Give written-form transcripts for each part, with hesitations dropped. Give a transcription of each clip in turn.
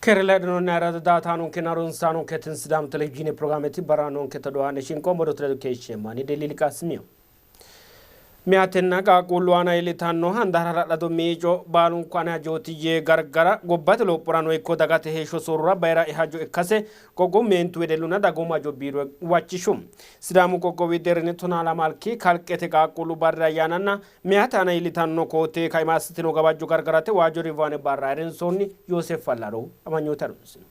Keere laydhinoonni ayirrado daataanonke harunsaanonke Sidaamu televizhiine pirogiraameti barraanonke todowaane shinqoommo doktore keeshsheemmo ani Deliili Qaasimiyo. Meyaatenna qaaqquullu aana iillitanno handaara hala'lado miico baalunku ane hajooti yee gargara gobbate lophorano ikko dagate heeshsho soorrora bayira hajo ikkase qoqqowu meentu wedellunna dagoomu hajo biiro huwachishu. Sidaamu qoqqowi deerrinni 12 kalqete qaaqquullu barri ayyaananna meyaate aana iillitanno koote kaima assitino gawajjo gargarate waajjo rivaane barra ayirrinsoonni. Yoosef Fallaro amanyoote harunsino.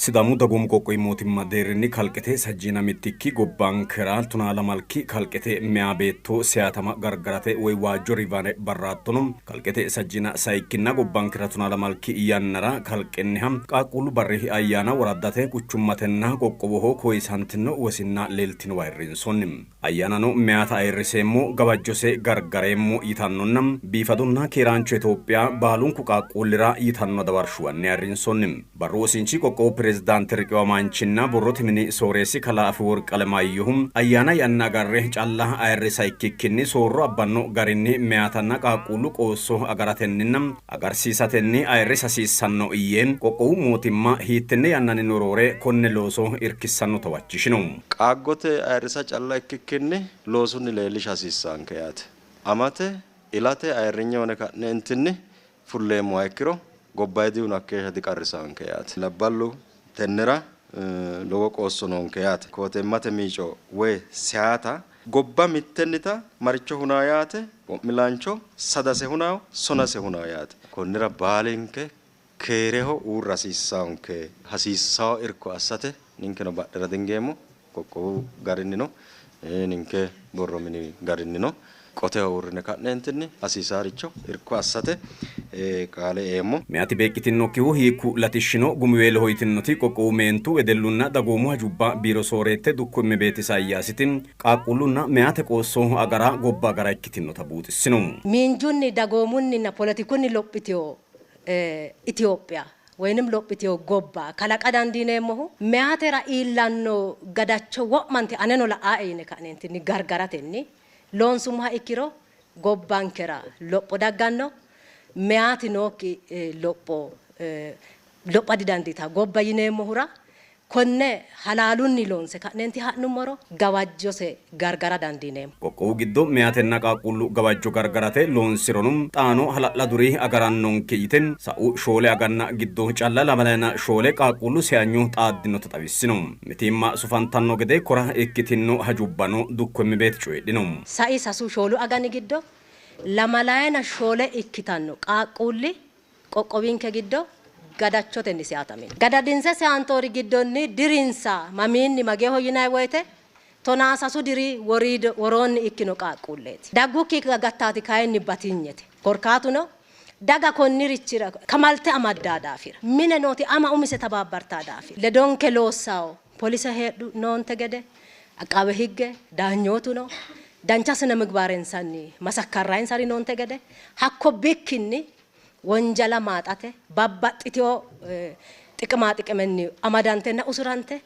Sidaamu dagoomu qoqqowi mootimma deerrinni kalqete sajjiina mittikki gobbankera 12 kalqete meyaa beetto seyatama gargarate woy waajjo rivaane barraattono kalqete sajjiina sayikkinna gobbankera 12 yannara kalqenniha qaaqquullu barri ayyaana woraddate quchummatenna qoqqowoho koyisantino wosinna leeltino ayirrinsoonni. Ayyaanano meyaata ayirriseemmo gawajjose gargareemmo yitannonna biifadonna keeraancho Itoophiya baalunku qaaqquullira yitanno dawarshuwanni ayirrinsoonni. Barru wosinchi qoqqowu pirezidaanti riqiwamaanchinna borrote mini sooreessi kalaa Afeworqi Alemaayyehu ayyaana yanna agarre calla ayirrisa ikkikkinni soorro abbanno garinni meyaatanna qaaqquullu qoosso agaratenninna agarsiisatenni ayirrisa hasiissanno yee qoqqowu mootimma hiittenne yannannino roore konne looso irkissannota huwachishino. Qaaggote ayirrisa calla ikkikkinni loosunni leellisha hasiissanke yaate. Amate ilate ayirrinye hone ka'neentinni fulleemmoha ikkiro gobbayidihuna hakkeeshsha diqarrisaanke yaate. Labballu tennera lowo qoosso noonke yaate. Kooteemmate miico woy seyaata gobba mittennita maricho hunaa yaate, wo'milaancho sadase hunaa, sonase hunaa yaate. Konnira baalinke keereho uurra hasiissaanke, hasiissawo irko assate ninkeno badhera dingeemmo. Qoqqowu garinnino ninke borro mini garinnino qoteho uurrine ka'neentinni hasiisaaricho irko assate qaale eemmo. Meyaati beeqqitinokkihu hiikku latishshino gumiweeloho yitinnoti qoqqowu meentu wedellunna dagoomu hajubba biiro sooreette dukko Immebeet Isaayyaasiti qaaqquullunna meyaate qoosso agara gobba agara ikkitinota buuxissino. Miinjunni dagoomunninna poletikunni lophitiyo Itoophiya ወይንም lophitiyo gobba kalaqa dandiineemmohu meyaatera iillanno gadacho wo'mante aneno la'aae yine ka'neentinni gargaratenni loonsummoha ikkiro gobbankera lopho dagganno. Meyaati nookki lopho lopha didandiita gobba yineemmohura konne halaalunni loonse ka'neenti ha'nummoro gawajjose gargara dandiineemmo. Qoqqowu giddo meyaatenna qaaqquullu gawajjo gargarate loonsirono xaano hala'laduri agarannonke yite sa'u 4 aganna giddo calla 24 qaaqquullu seyanyo xaaddinota xawissino. Mitiimma sufantanno gede kora ikkitinno hajubbano dukko Immebeet coyidhino. Sa'i sasu 4 agani giddo 24 ikkitanno qaaqquulli qoqqowinke giddo gadachotenni seyatamino. Gadadinse seyantoori giddonni dirinsa mamiinni mageeho yinanni woyite 13 diri woroonni ikkino qaaqquulleeti. Daggukki gattaati kayinni batinyete. Korkaatuno daga konnirichira kamalte amaddaa daafira mine nooti ama umise tabaabbartaa daafira ledonke loossawo polise heedhu noonte gede aqaawe higge daanyootuno dancha sine migbarensanni masakkarrayinsari noonte gede hakko bikkinni wonjala maaxate babbaxxiteyo xiqima xiqimenni amadantenna usurante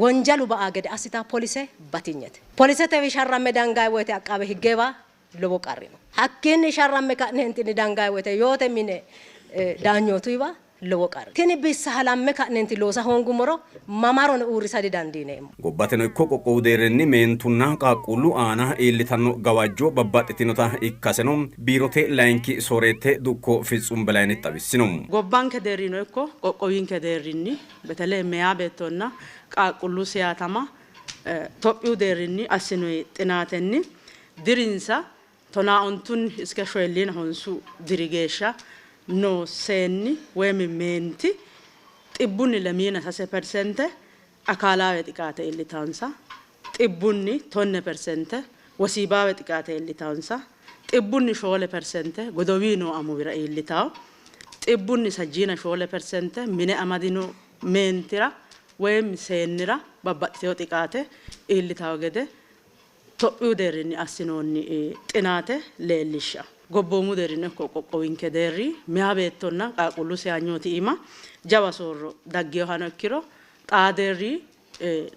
wonjalu ba'a gede assita polise batinyete. Polisete sharramme dangayi woyte aqaawe higgewa lowo qarri no. Hakkiinni sharramme ka'neentinni dangayi woyte yoote mine daanyootuyiwa lowo qarri. Tini bissa halamme ka'neenti loosa hoongummoro mamarono uurrisa didandiineemmo. Gobbateno ikko qoqqowu deerrinni meentunna qaaqquullu aana iillitanno gawajjo babbaxxitinota ikkaseno biirote layinki sooreette dukko Fitsum Belayini xawissino. Gobbanke deerrino ikko qoqqowinke deerrinni betele meyaa beettonna qaaqquullu seyatama Tophiyu deerrinni assinoyi xinaatenni dirinsa 15 iske 45 diri geeshsha no seenni woyimi meenti 2.3% akaalaawe xiqaate iillitansa, 10% wosiibaawe xiqaate iillitansa, 4% godowii noo amuwira iillitawo, 64% mine amadino meentira woyimi seennira babbaxxiteyo xiqaate iillitawo gede Tophiyu deerrinni assinoonni xinaate leellishsha. Gobboomu deerrinni ikko qoqqowinke deerri meyaa beettonna qaaqquullu seyanyooti iima jawa soorro daggeyohano ikkiro xaa deerri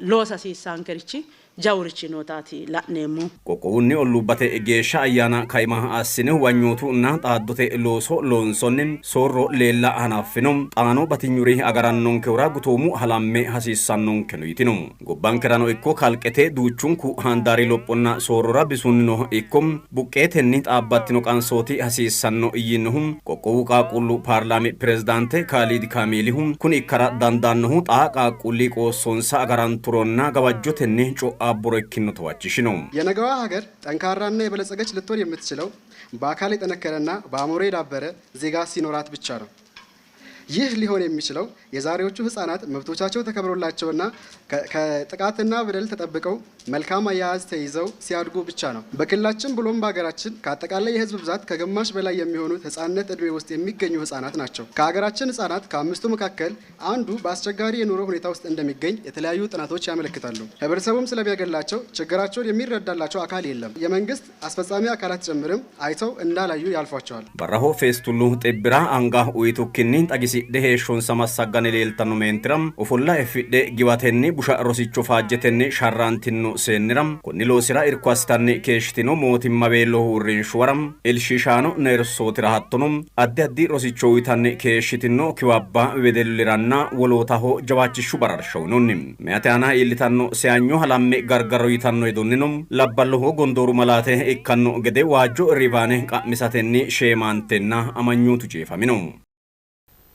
loosa hasiissaankerichi Jawurichi nootaati la'neemmo. Qoqqowunni olluubbate geeshsha ayyaana kaima assine huwanyootunna xaaddote looso loonsonni soorro leella hanaffino. Xaano batinyuri agarannonkeura gutoomu halamme hasiissannonkeno yitino. Gobbankerano ikko kalqete duuchunku handaari lophonna soorrora bisunnino ikko buqqeetenni xaabbattino qansooti hasiissanno yiinohu qoqqowu qaaqquullu paarlaami pirezidaante Kaaliid Kaamiilihu, kuni ikkara dandaannohu xaa qaaqquulli qoossonsa agaranturonna gawajjotenni co'a abburo ikkinota huwachishino. የነገዋ ሀገር ጠንካራና የበለጸገች ልትሆን የምትችለው በአካል የጠነከረና በአእምሮ የዳበረ ዜጋ ሲኖራት ብቻ ነው። ይህ ሊሆን የሚችለው የዛሬዎቹ ህጻናት መብቶቻቸው ተከብሮላቸውና ከጥቃትና በደል ተጠብቀው መልካም አያያዝ ተይዘው ሲያድጉ ብቻ ነው። በክልላችን ብሎም በሀገራችን ከአጠቃላይ የህዝብ ብዛት ከግማሽ በላይ የሚሆኑት ህጻንነት እድሜ ውስጥ የሚገኙ ህጻናት ናቸው። ከሀገራችን ህጻናት ከአምስቱ መካከል አንዱ በአስቸጋሪ የኑሮ ሁኔታ ውስጥ እንደሚገኝ የተለያዩ ጥናቶች ያመለክታሉ። ህብረተሰቡም ስለሚያገላቸው ችግራቸውን የሚረዳላቸው አካል የለም። የመንግስት አስፈጻሚ አካላት ጭምርም አይተው እንዳላዩ ያልፏቸዋል። Barraho feestullu xibbira anga uyitukkinni xagisidhe heeshshonsa massagganni leeltanno meentira ofolla effidhe giwatenni busha rosicho faajjetenni sharrantinno seennira konni loosira irko assitanni keeshshitino mootimma beello uurrinshuwara ilshiishaano neersootira hattono addi addi rosicho uyitanni keeshshitino kiwabba wedelliranna wolootaho jawaachishshu bararsha uyinoonni. Meyate aana iillitanno seyanyo halamme gargaro yitanno hedonnino labballoho gondooru malaate ikkanno gede waajjo riivaane qa'misatenni sheemaantenna amanyootu jeefamino.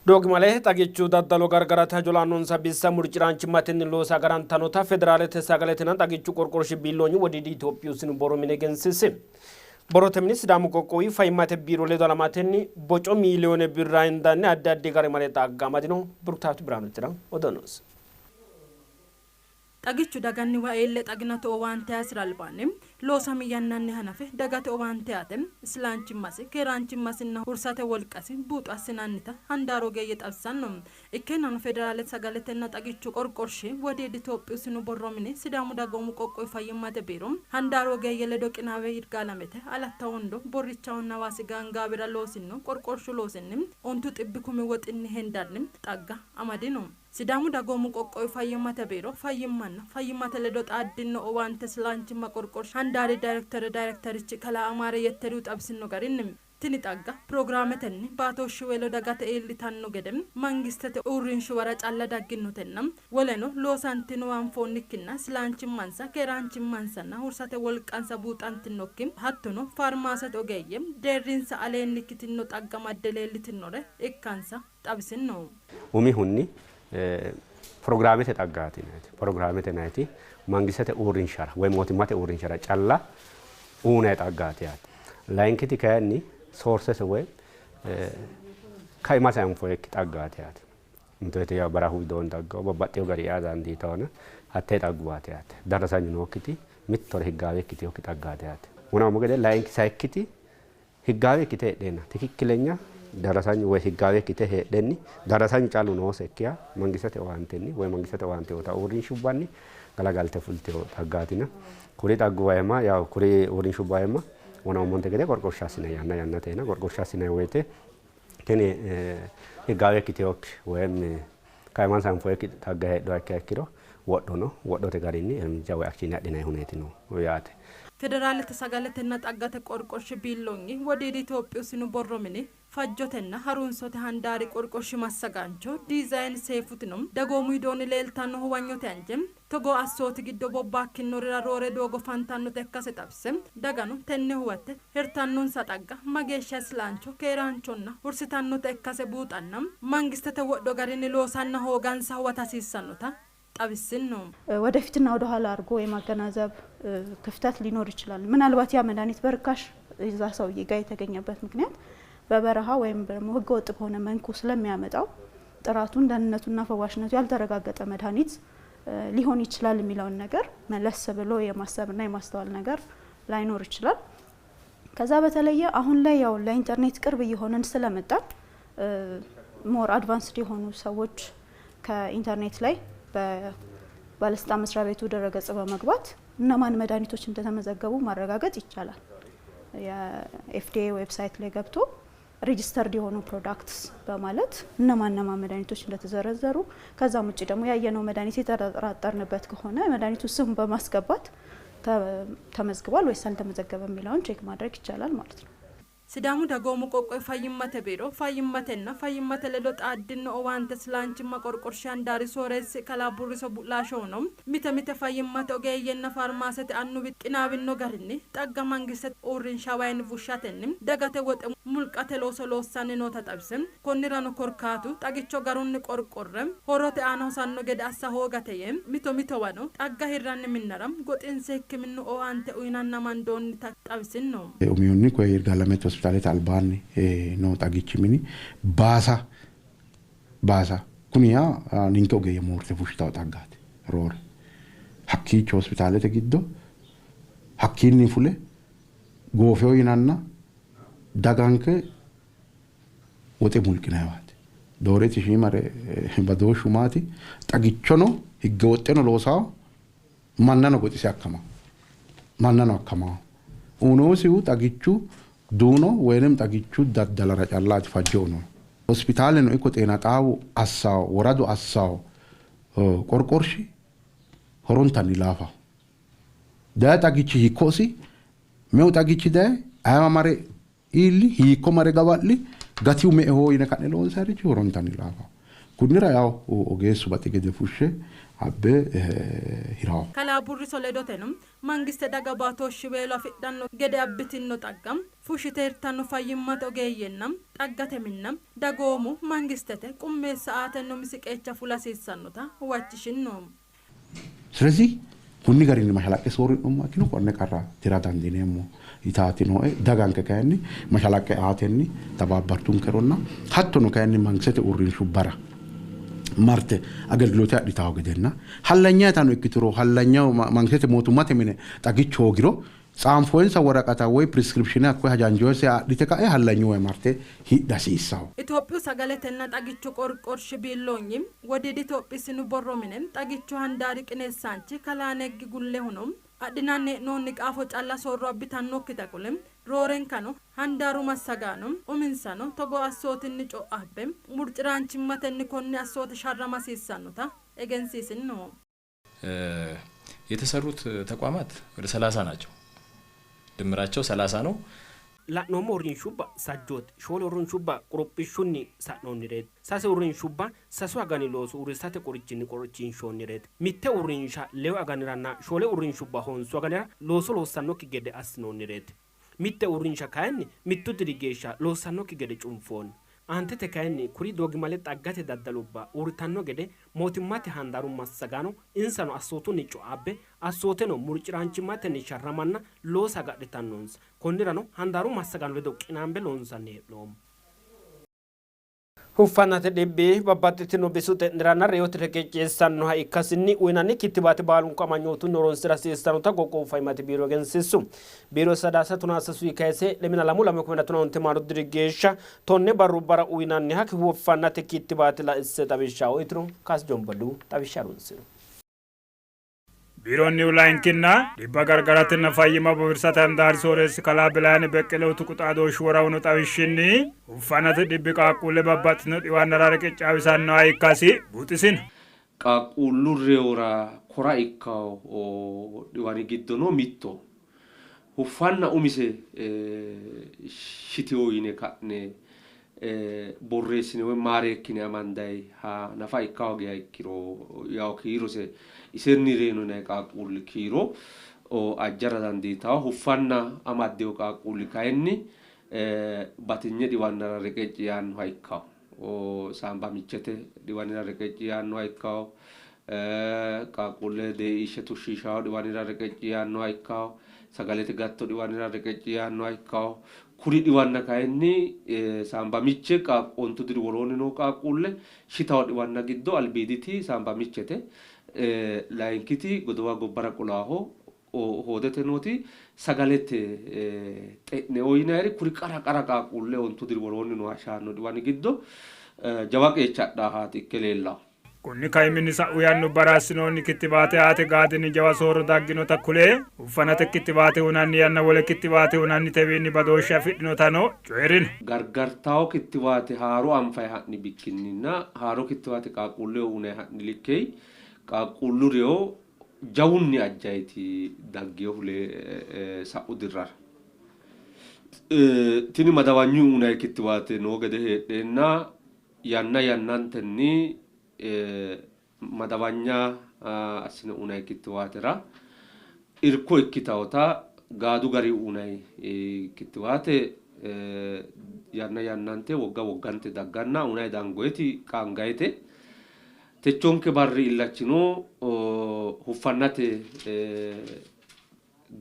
Doogimale xagichu daddalo gargarate hajo la'annonsa bissa murciraanchimmatenni loosa agarantannota federaalete sagaletenna xagichu qorqorshi biilloonyi wodiidi Itophiyu sinu borro mine egensiisi. Borrote mini Sidaamu qoqqowi fayyimmate biiro ledo halamatenni boco miiliyoone birra hindanni addi addi garimale xagga amadino. Buruktaatu Biraanuttira odoo noosi. Xagichu daganniwa eelle xaginate owaante hasira albaanni loosami yannanni hanafe dagate owaante aate isilaanchimmasi keeraanchimmasinna hursate wolqasi buuxo assinannita handaaro ogeeyye xawisanno. Ikkeennano federaale sagaletenna xagichu qorqorshi wodiidi Itophiyu sinu borro mini Sidaamu dagoomu qoqqowi fayyimmate biiro handaaro ogeeyye ledo qinaawe Yirgaalamete Alatta Wondo Borrichahonna Hawaasi gaangaawira loosinno qorqorshu loosinni 900 kumi woxinni hendanni xagga amadino. Sidaamu dagoomu qoqqowi fayyimmate biiro fayyimmanna fayyimmate ledo xaaddinno owaante silaanchimma qorqorshi handaari daayirektere daayirekterichi kalaa Amaare Yetteriyu xawisinno garinni tini xagga pirogiraametenni baatooshshi weelo dagate iillitanno gede mangistete uurrinshuwara calla dagginnotenna woleno loosantino anfoonnikkinna silaanchimmansa keeraanchimmansanna hursate wolqansa buuxantinokki hattono faarmaasete ogeeyye deerrinsa aleenni ikkitinno xagga madde leellitinore ikkansa xawisinno. Umihunni pirogiraamete xaggaati yinanni. Pirogiraamete yinanniti mangistete uurrinshara woy mootimmate uurrinshara calla uunay xaggaati yaate. Layinkiti kayinni soorsese woy kaimase anfoyekki xaggaati yaate. Mitoete yaa barahu widoonni xagga babbaxxewo gari ea dandiitawona hattee xagguwaati yaate. Darasanyu nookkiti mittore higgaawe ikkitinokki xaggaati yaate. Wonamo gede layinki sayikkiti higgaawe ikkite heedheenna tikikkilenya darasanyu woy higgaawe ikkite heedhenni darasanyu callu noosekkiha mangistete owaantenni woy mangistete owaante uurrinshubbanni galagalte fultewo xaggaatina. Kuri xagguwa ema yaw kuri uurrinshubba ema wonammonte gede qorqorsha assinanni yanna yannateena qorqorsha assinanni woyte tini higgaawe ikkitinokki woyim kaimansa anfoyekki xagga heedhuha ikkiha ikkiro wodhono wodhote garinni irmija woy akshiine adhinanni huneeti no yaate. Federaalete sagaletenna xaggate qorqorshi biilloonyi wodiidi Itophiyu sinu borro mini fajjotenna harunsote handaari qorqorshi massagaancho diizayini seefutino dagoomu widoonni leeltanno huwanyote anje togoo assooti giddo bobbaakkinorira roore doogo fantannote ikkase xawise dagano tenne huwatte hirtannonsa xagga mageeshsha isilaancho keeraanchonna hursitannote ikkase buuxanna mangistete wodho garinni loosanna hoogansa huwata hasiissannota xawissinno. ወደፊትና ወደ ኋላ አድርጎ የማገናዘብ ክፍተት ሊኖር ይችላል። ምናልባት ያ መድኃኒት በርካሽ እዛ ሰውዬ ጋር የተገኘበት ምክንያት በበረሃ ወይም ደግሞ ህገ ወጥ በሆነ መልኩ ስለሚያመጣው ጥራቱን ደህንነቱና ፈዋሽነቱ ያልተረጋገጠ መድኃኒት ሊሆን ይችላል የሚለውን ነገር መለስ ብሎ የማሰብና የማስተዋል ነገር ላይኖር ይችላል። ከዛ በተለየ አሁን ላይ ያው ለኢንተርኔት ቅርብ እየሆነን ስለመጣን more advanced የሆኑ ሰዎች ከኢንተርኔት ላይ በባለስልጣን መስሪያ ቤቱ ድረገጽ በመግባት እነማን መድኃኒቶች እንደተመዘገቡ ማረጋገጥ ይቻላል። የ FDA website ላይ ገብቶ Registered የሆኑ products በማለት እነማ እነማ መድኃኒቶች እንደተዘረዘሩ፣ ከዛም ውጭ ደግሞ ያየነው መድኃኒት የተጠራጠርንበት ከሆነ መድኃኒቱ ስም በማስገባት ተመዝግቧል ወይስ አልተመዘገበም የሚለውን check ማድረግ ይቻላል ማለት ነው። Sidaamu dagoomu qoqqowi fayyimmate biiro fayyimatenna fayyimmate ledo xaaddino owaante silaanchimma qorqorsha handaari sooreessi kalaa Burriso Bu'laashono mite mite fayyimmate ogeeyyenna faarmaasete annuwi qinaawino garinni xagga mangistete uurrinsha wayinni fushshatenni dagate woxe mulqate looso loossanni noota xawise, konnirano korkaatu xagicho garunni qorqorre horote aana hosanno gede assa hoogate yee mito mitowano xagga hirranni minnara goxinse hikkiminnu owaante uyinanna mandoonnita xawisinno. Umihunni koye Yirgaalamete hospitaalete albaanni noo xagichi mini baasa baasa kuni yaa ninke ogeeyye moorte fushshitawo xaggaati roore hakkiicho hospitaalete giddo hakkiinni fule goofewo yinanna daganke woxe mulqinayiwaati. Dooreti shiimare badooshshu maati xagichono higge woxxeno loosawo mannano goxise akkamawo mannano akkamawo unoosihu xagichu duuno ወይንም xagichu daddalara callaati fajjo uno hospitaaleno ikko ጤና xaawu assawo woradu assawo qorqorshi horontanni laafaho. Daye xagichi hiikkosi meu xagichi daye ayima mare iilli hiikko mare gawa'li gatihu me'eho yine ka'ne loonsayirichi horontanni laafaho. Kunnira yaw ogeessu baxi gede fushshe abbe hirawo. Kalaa Burriso ledoteno mangiste daga baatooshshi weelo afidhanno gede abbitino xagga fushshite hirtanno fayyimmate ogeeyyenna xaggate minna dagoomu mangistete qummeessa aatenno umisi qeecha fula hasiissannota huwachishinno. ስለዚህ kunni garinni mashalaqqe soorri'nummoha ikkiro konne qarra tira dandiineemmo yitaati nooe. Daganke kayinni mashalaqqe aatenni tabaabbartunkeronna hattono kayinni mangistete uurrinshubbara marte agelgilote adhitawo gedenna hallanyaatano ikkituro hallanyaho mangistete mootimmate mine xagichu hoogiro tsaanfoyensa woraqata woy prescription hakkoye hajanjoyse adhite ka'e hallanyu woy marte hidha hasiissawo. Itophiyu sagaletenna xagichu qorqorshi biilloonyi wodiidi Itophiyu sinu borro mine xagichu handaari qineessaanchi kalaa Neggi Gullehuno adhinanni hee'noonni qaafo calla soorro abbitannokkita qole roorenkano handaaru massagaano uminsano togoo assootinni co'abbe murciraanchimmatenni konne assoote sharrama hasiissannota egensiisinno. የተሰሩት ተቋማት ወደ 30 ናቸው። ድምራቸው 30 ነው። La'noommo uurrinshubba sajjooti. 4 uurrinshubba qorophishshunni sa'noonnireeti. 3 uurrinshubba 3 agani looso uurrisate qorichinni qorichinshoonnireeti. 1 uurrinsha 2 aganiranna 4 uurrinshubba 9 aganira looso loossannokki gede assinoonnireeti. 1 uurrinsha kayinni 1 diri geeshsha loossannokki gede cunfoonni. Aantete kayinni kuri doogimale xaggate daddalubba uurritanno gede mootimmate handaaru massagaano insano assootunni co'abbe assooteno murciraanchimmatenni sharramanna loosa agadhitannonsa. Konnirano handaaru massagaano ledo qinaambe loonsanni hee'noommo. Huffannate dhibbi babbaxxitino bisu xe'niranna reyote reqecceessannoha ikkasinni uyinanni kittibaate baalunku amanyootunni horonsira hasiissannota qoqqowu fayyimmate biiro egensiissu. Biiro sadaasa tonaa sasui kayise 22/2015 maaru diri geeshsha 10 barrubbara uyinanniha huffannate kittibaate laisse xawishsha uyitino. Kaas Jomballu xawishsha harunsino. Biiroonnihu layinkinna dhibba gargaratenna fayyimma bowirsate handaari sooreessi kalaa Belaayne Beqqelehu tuqu xaadooshshu worawuno xawishshinni huffannate dhibbi qaaqquulle babbaxxino dhiwannara reqeccaawisannoha ikkasi buuxisino. Qaaqquullu reyora kora ikkawo dhiwani giddono mitto huffanna umise shitiwo yine ka'ne borreessine woy maareekkine amandayi ha nafa ikkawo geya ikkiro yawo kiirose isenni reyino yinayi qaaqquulli kiiro ajjara dandiitawo. Huffanna amaddewo qaaqquulli kayinni batinye dhiwannara reqecci yaannoha ikkawo, saamba michete dhiwanira reqecci yaannoha ikkawo, qaaqquulle dee'ishshe tushshiishawo dhiwanira reqecci yaannoha ikkawo, sagalete gatto dhiwanira reqecci yaannoha ikkawo. Kuri dhiwanna kayinni saamba miche ontu diri woroonni noo qaaqquulle shitawo dhiwanna giddo albiiditi saamba michete, layinkiti godowa gobbara qolaaho hoodete nooti sagalete xe'neo yinayiri kuri qara qara qaaqquulle ontu diri woroonni nooha shaanno dhiwani giddo jawa qeecha adhaahaati ikke leellawo. Kunni kaiminni sa'u yannubbara assinoonni kittibaate aate gaadinni jawa soorro dagginota kule uffanate kittibaate hunanni yanna wole kittibaate hunannitewiinni badooshshe afidhinotano coyi'rino. Gargartawo kittibaate haaro anfayi ha'ni bikkinninna haaro kittibaate qaaqquulleho hunayi ha'ni likkei qaaqquullu reyo jawunni ajjayiti daggeyohu sa'u dirrara. Tini madawanyu hunayi kittibaate noo gede heedheenna yanna yannantenni madawanya assine unayi kittiwaatera irko ikkitawota gaadu gari unayi kittiwaate yanna yannante wogga woggante dagganna unayi dangoyeti qaangayete techonke barri illachino huffannate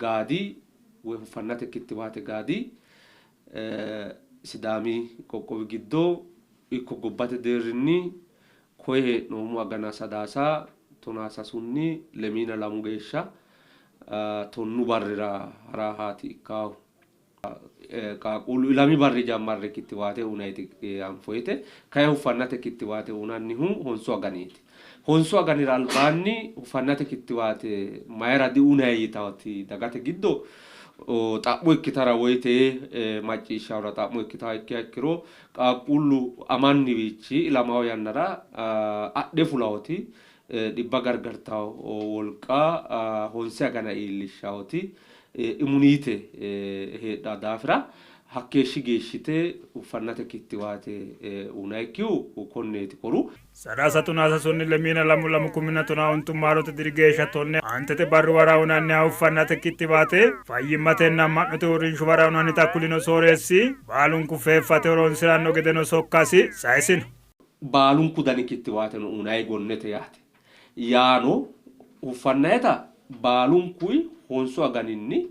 gaadi woy huffannate kittiwaate gaadi Sidaami qoqqowi giddo ikko gobbate deerrinni koye hee'noommo agana sadaasa tonaa sasunni lemiina lamu geeshsha 10 barrira hara haati ikkaahu. Qaaqquullu ilami barri jammarre kittiwaate hunayiti anfoyite kayi huffannate kittiwaate hunannihu honsu aganiiti. Honsu aganira albaanni huffannate kittiwaate mayira diunayi yitawoti dagate giddo xa'mo ikkitara woyite macciishshahura xa'mo ikkitaha ikkiha ikkiro qaaqquullu amanniwiichi ilamawo yannara adhe fulawoti dhibba gargartawo wolqa honse agana iillishshawoti immuniite heedhaa daafira hakkeeshshi geeshshite uffannate kittiwaate unayikkihu konneeti koru. Sadaasa tonaa sasunni lemiina lamu lamu kumina tonaa ontu maarote diri geeshsha 10 aantete barruwara unanniha uffannate kittiwaate fayyimmatenna amma'note uurrinshuwara unannita kulino sooreessi baalunku feeffate horonsi'ranno gedeno sokkasi sayisino. Baalunku dani kittiwaateno unayi gonnete yaate. Yaano uffannayita baalunkuy honsu aganinni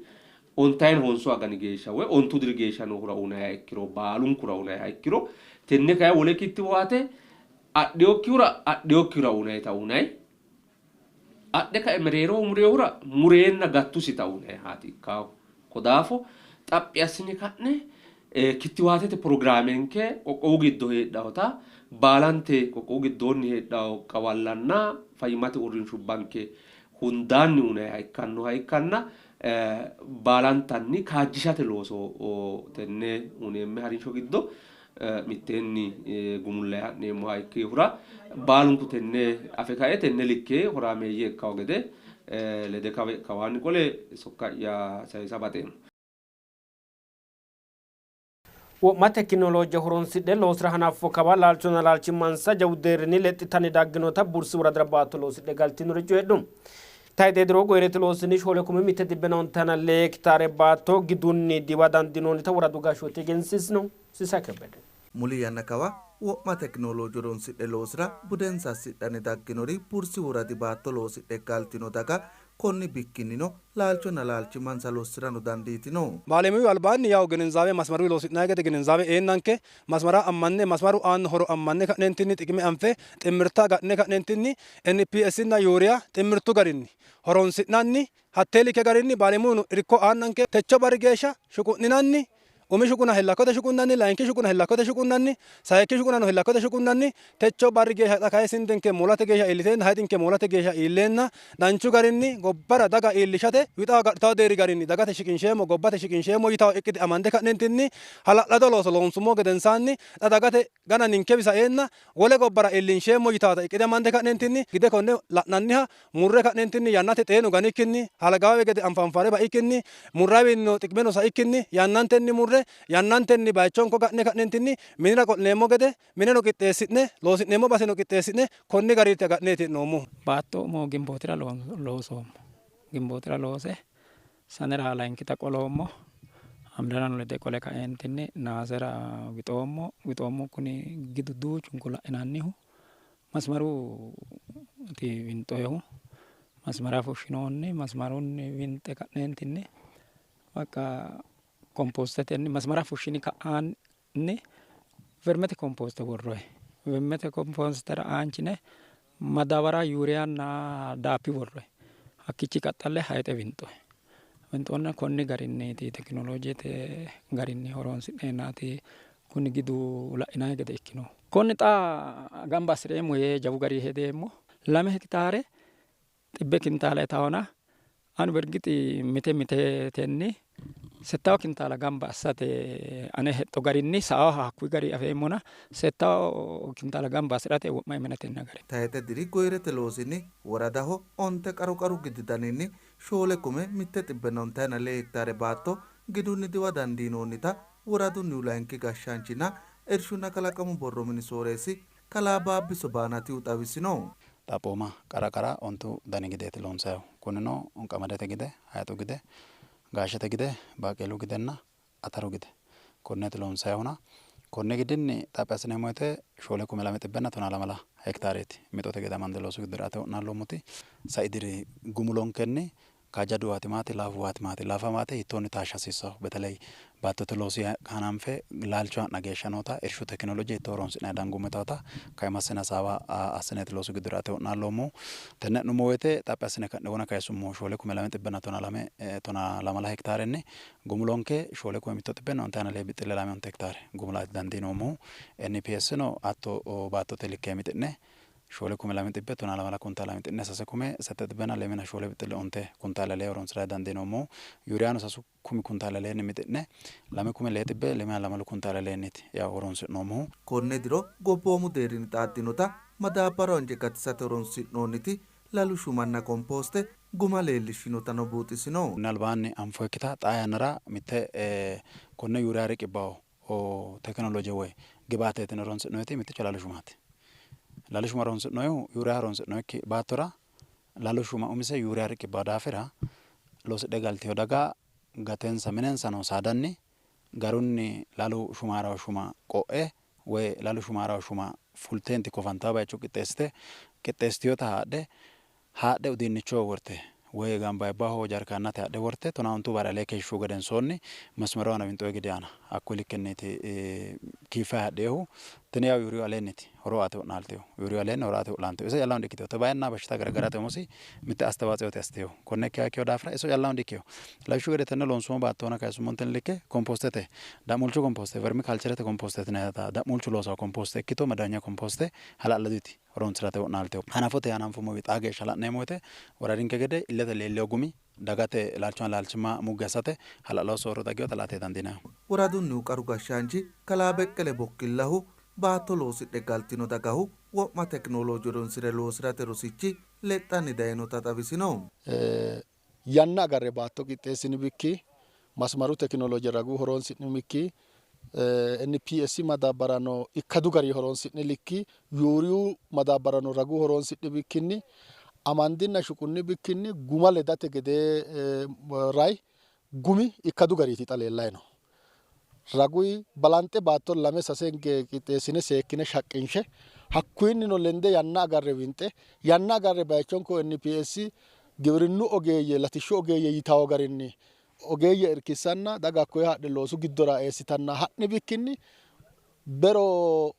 ontayin honsu agani geeshsha woy 50 diri geeshsha noohura unayiha ikkiro baalunkura unayiha ikkiro tenne kayi wole kittiwaate adhiyokkihura unayita unayi adhe kae mereeroho murehura mureenna gattusita unayihaati ikkaahu. Ko daafo xaphi assine ka'ne kittiwaatete pirogiraamenke qoqqowu giddo heedhawota baalante qoqqowu giddoonni heedhawo qawallanna fayyimmate uurrinshubbanke hundaanni unayiha ikkannoha ikkanna baalantanni kaajjishate looso tenne uneemme harinsho giddo mitteenni gumullayi ha'neemmoha ikkihura baalunku tenne afe kae tenne likke horaameeyye ikkawo gede lede kawaanni qole sokka'ya sayisa baxeemmo. Wo'ma tekinolooje horonsidhe loosira hanaffo kawa laalchonna laalchimmansa jawu deerrinni lexxitanni dagginota Bursi woradira baatto loosidhe galtinori coyidhu. Tayxe diro goyirete loosinni 4,152 hektaare baatto gidunni diwa dandiinoonnita woradu gashshooti egensiisino. Sisay Kebbede. Muli yanna kawa wo'ma tekinolooje horonsidhe loosira budensa assidhanni dagginori Bursi woradi baatto loosidhe galtino daga konni bikkinnino laalchonna laalchimmansa lossirano dandiitino. Baalemuyu albaanni yaw ግንዛቤ መስመሩ loosi'nanni gede ግንዛቤ eennanke masmara ammanne masmaru aanno horo ammanne ka'neentinni xiqime anfe ximmirta agadhine ka'neentinni NPS na yuuriya ximmirtu garinni horonsi'nanni hattee like garinni baalemuyu irko aannanke techo barri geeshsha shuqu'ninanni umi shuquna hillakkote shuqunnanni layinki shuquna hillakkote shuqunnanni sayikki shuqunano hillakkote shuqunnanni techo barri geeshsha xa kayi sindenke moolate geeshsha iilliteenna hayixinke moolate geeshsha iilleenna danchu garinni gobbara daga iillishate wixaho agadhitawo deerri garinni dagate shiqinsheemmo gobbate shiqinsheemmo yitawo iqqide amande ka'neentinni hala'lado looso loonsummo gedensaanni xa dagate gana ninke bisaeenna wole gobbara iillinsheemmo yitawota iqqide amande ka'neentinni gide konne la'nanniha murre ka'neentinni yannate xeenu ganikkinni halagaawe gede anfanfare ba'ikkinni murrawiinno xiqimeno sa'ikkinni yannantenni murre yannantenni bayichonko ga'ne ka'neentinni minira qo'lineemmo gede mineno qixxeessi'ne loosi'neemmo baseno qixxeessi'ne konni gariitti agadhineeti hee'noommohu. Baatto umo gimbootira loosoommo. Gimbootira loose sanera layinkita qoloommo. Hamlerano lede qole kaeentinni naasera wixoommo. Wixoommo kuni gidu duuchunku la'inannihu masmaru ti winxoyehu masmara fushshinoonni masmarunni winxe ka'neentinni bakka kompostetenni masmara fushshini ka'aanni vermete komposte worroyi. Vermete kompostera aanchine madawara yuuriyanna daappi worroyi. Hakkichi qaxxalle hayixe winxoyi. Winxoonna konni garinniiti tekinoloojete garinni horonsi'neennaati Kuni gidu la'inanni gede ikkinohu. Konne xa gamba assi'reemmo yee jawu garinni hedeemmo. 2 hekitaare xibbe kintaala itahona ani bergixi mite mitetenni 60 kintaala gamba assate ane hexxo garinni saaha hakkuyi gari afeemmona 60 kintaala gamba assi'rate wo'ma iminatenna gari. Tayxe diri goyirete loosinni woradaho 9 qaru qaru gidi daninni 5,194 hektaare baatto gidunni diwa dandiinoonnita woradunnihu layinki gashshaanchinna irshunna kalaqamu borro mini sooreessi kalaa Baabbiso Baanatihu xawisino. Xaphooma qara qara 9 dani gideeti loonsannihu. Kunino qamadete gide, hayixu gide, gaashete gide, baaqeelu gidenna ataru gide konneeti loonsannihuna konni gidinni xaphi assineemmo woyte 5,212 hektaareeti mixote gede amande loosu giddora eate wo'naalloommoti. Sai diri gumulonkenni kaajjadu waati maati, laafu waati maati, laafa waate hiittoonni taashsha hasiissanno, beteley baattote loosi hananfe laalcho ha'na geeshsha noota irshu tekinoloje hiittoo horonsi'nanni dangummo yitawota kaima assine hasaawa assineeti loosu giddora eate wo'naalloommohu. Tenne e'nummo woyte xaphi assine ka'ne wona kayisummohu 5,212 12 hektaarenni gumulonke 5,194 hektaare gumulate dandiinoommohu. NPS no hatto baattote likke mixi'ne 5,212 kuntaala mixi'ne 6,804.9 kuntaala lee horonsi'ra dandiinoommohu. Yuuriyano 6,000 kuntaala leenni mixi'ne 2,202 kuntaala leenniiti yaw horonsi'noommohu. Konne diro gobboomu deerrinni xaaddinota madaabbara anje gatisate horonsi'noonniti lalu shumanna kompooste guma leellishshinotano buuxisino. Konni albaanni anfoonnikkita xaa yannara mitte konne yuuriya riqibbawo tekinoloje woy gibaateeti horonsi'noonniti mitticho lalu shumaati. Lalu shuma horonsi'noonnihu yuuriya horonsi'noonnikki baattora lalu shuma umise yuuriya riqibbawo daafira loosidhe galtino daga gatensa minensa noo saadanni garunni lalu shumaarawo shuma qo'e woy lalu shumaarawo shuma fulteenti kofantawo bayicho qixxeessite qixxeessitinota haadhe udiinnicho worte woy gambayibbaho jarkaannate haadhe worte 12 barra alee keeshshu gedensoonni masmaru aana winxoyi gide aana hakkuyi likkenniiti kiiffayi hadheehu tini yaw yuuriyu aleenniti horo aate wo'naaltehu yuuriyu aleenni horo aate wo'naaltehu iso callano dikkiteho tobayenna bashita gargarate umosi mitte astewaatsioote assitehu konne ikkiha ikkeho daafira iso callano dikkeho lawishshu gede tenne loonsoommo baattoona kayisummontenni likke kompostete da'muulchu komposte vermi kalcherete kompostete yinannita da'muulchu loosawo komposte ikkito madawanya komposte hala'laduti horonsi'rate wo'naalteho. Hanafote hananfummowi xaa geeshsha la'neemmo woyte woradinke gede illete leellino gumi dagate laalchonna laalchimma mugge assate hala'lado soorro dagginota la'ate dandiinanni. Woradunnihu qaru gashshaanchi kalaa Beqqele Bokkillahu baatto loosidhe galtino dagahu wo'ma tekinoloje horonsi're loosi'rate rosichi lexxanni dayinota xawisino. Yanna agarre baatto qixxeessini bikki, masmaru tekinoloje ragu horonsi'ni bikki, NPS madaabbarano ikkadu gari horonsi'ni likki, yuuriyu madaabbarano ragu horonsi'ni bikkinni, amandinna shuqunni bikkinni guma ledate gedee rai gumi ikkadu gariiti xa leellayi no. Raguyi balanxe baatto 2 3 qixxeessine seekkine shaqqinshe hakkuyinnino lende yanna agarre winxe yanna agarre bayichonko NPS giwirinnu ogeeyye latishshu ogeeyye yitawo garinni ogeeyye irkissanna daga hakkoye haadhe loosu giddora eessitanna ha'ni bikkinni bero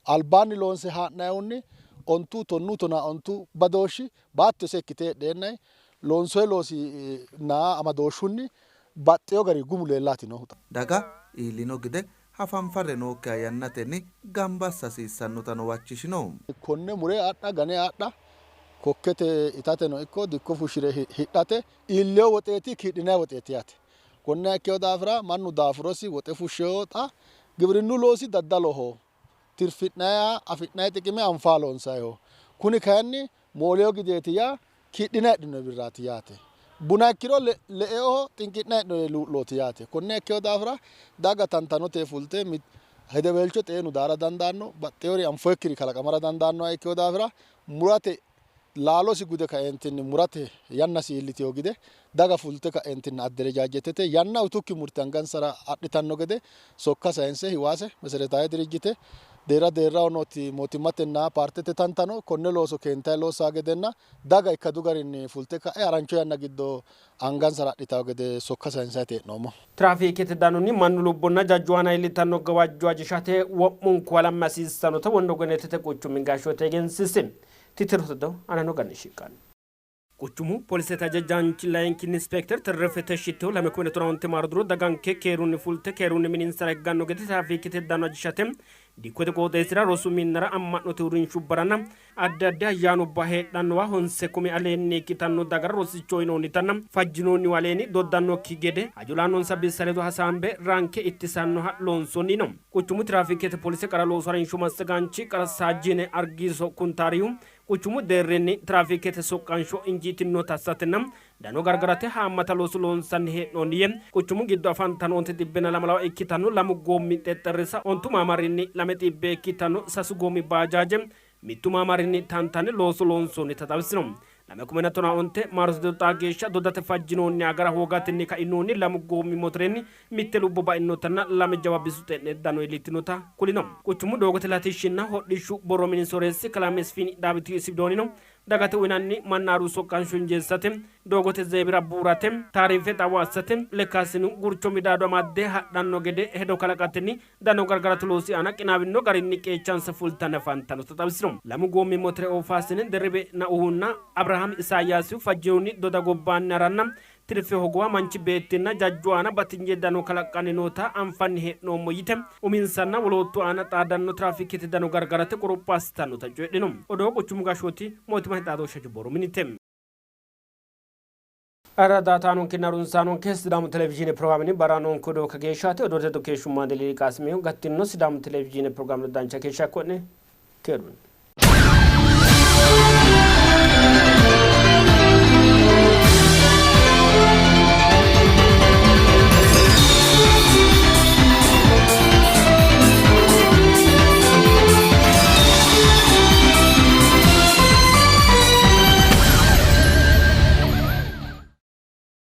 albaanni loonse haa'nayihunni 9 10 15 badooshshi baatto seekkite heedheennayi loonsoyi loosi naa amadooshshunni baxxeyo gari gumu leellaati noohu. Daga iillino gide hafanfarre nookkiha yannatenni gamba assa hasiissannotano huwachishino. Konne mure adha gane adha kokkete itateno ikko dikko fushshire hidhate iilleyo woxeeti kiidhinayi woxeeti yaate. Konne ikkeyo daafira mannu daafurosi woxe fushsheyo xa giwirinnu loosi daddaloho tirfi'naya afi'nayi xiqime anfaa loonsayiho. Kuni kayinni mooleyo gideeti yaa kiidhinayi hidhinoyi birraati yaate. Buna ikkiro le'eoho xinqi'nayi hidhinoyi luu'looti yaate. Konne ikkeyo daafira daga tantanote fulte hedeweelcho xeenu daara dandaanno, baxxeyori anfoyikkiri kalaqamara dandaannoha ikkeyo daafira murate laalosi gude kaeentinni murate yannasi iilliteyo gide daga fulte kaeentinni adderejajetete yanna utukki murte angansara adhitanno gede sokka sayinse hiwaase meseretaye dirijjite deerra deerraho nooti mootimmatenna paartete tantano konne looso keentayi loossaa gedenna daga ikkadu garinni fulte ka'e harancho yanna giddo angansara adhitayo gede sokka sayinsayti hee'noommo. Tiraafiikete danonni mannu lubbonna jajju aana iillitanno gawajjo ajishate wo'munku halama hasiissannota Wondo Genetete quchumi gashshoote egensiisi. Titirote anano ganni shiqqanno. Quchumu polisete hajajaanchi layinki inspekter Terrefe Teshittehu 2015 maaro diro daganke keerunni fulte keerunni mininsara higganno gede tiraafiikete dano ajishate dikkote qooxeessira, rosu minnara, amma'note uurrinshubbaranna addi addi ayyaanubba heedhannowa 9,000 aleenni ikkitanno dagara rosicho uyinoonnitanna fajjinoonnihu aleenni doddannokki gede hajo la'annonsa bissa ledo hasaambe ranke ittisannoha loonsoonni yino. Quchumu tiraafiikete polise qara loosu harinsho massagaanchi qara saajine Argiiso Kuntaarihu quchumu deerrinni tiraafiikete soqqansho injiitinota assatenna dano gargarate haammata looso loonsanni hee'noonni yee, quchumu giddo afantanno 220 ikkitanno lamu goommi xexxerrisa, ontu maamarinni 200 ikkitanno sasu goommi baajaaje mittu maamarinni tantanne looso loonsoonnita xawisino. 2015 maarote diro xaa geeshsha dodate fajjinoonni agara hoogatenni kainohunni lamu goommi motorenni mitte lubbo ba'inotanna lame jawa bisu xe'ne dano iillitinota kulino. Quchumu doogote latishshinna hodhishshu borro mini sooreessi kalaa Mesfiin Daawiti Sidoonino dagate uyinanni mannaaru soqqansho injeessate, doogote zeebira buurate, taariife xawo assate, lekkaasinu gurcho midaado amadde hadhanno gede hedo kalaqatenni dano gargarate loosi aana qinaawino garinni qeechansa fultanni afantannota xawisino. Lamu goommi motore oofaasine Derribe Nauhunna Abrahaam Isaayyaasihu fajjinoonni doda gobbaanni haranna tirfe hogowa manchi beettinna jajju aana batinye dano kalaqqanni noota anfanni hee'noommo yite uminsanna woloottu aana xaadanno tiraafikete dano gargarate qoropho assitannota coyidhino. Odoo quchumu gashshooti mootimmate xaadooshshe borro minite. Ara daataanonkenna harunsaanonke Sidaamu televizhiine pirogiraamenni barra noonke odoo kageeshshaati. Odoote ledo keeshshumma Deliili Qaasimihu. Gattinno Sidaamu televizhiine pirogiraame dancha keeshsha ikko'ne keerunni.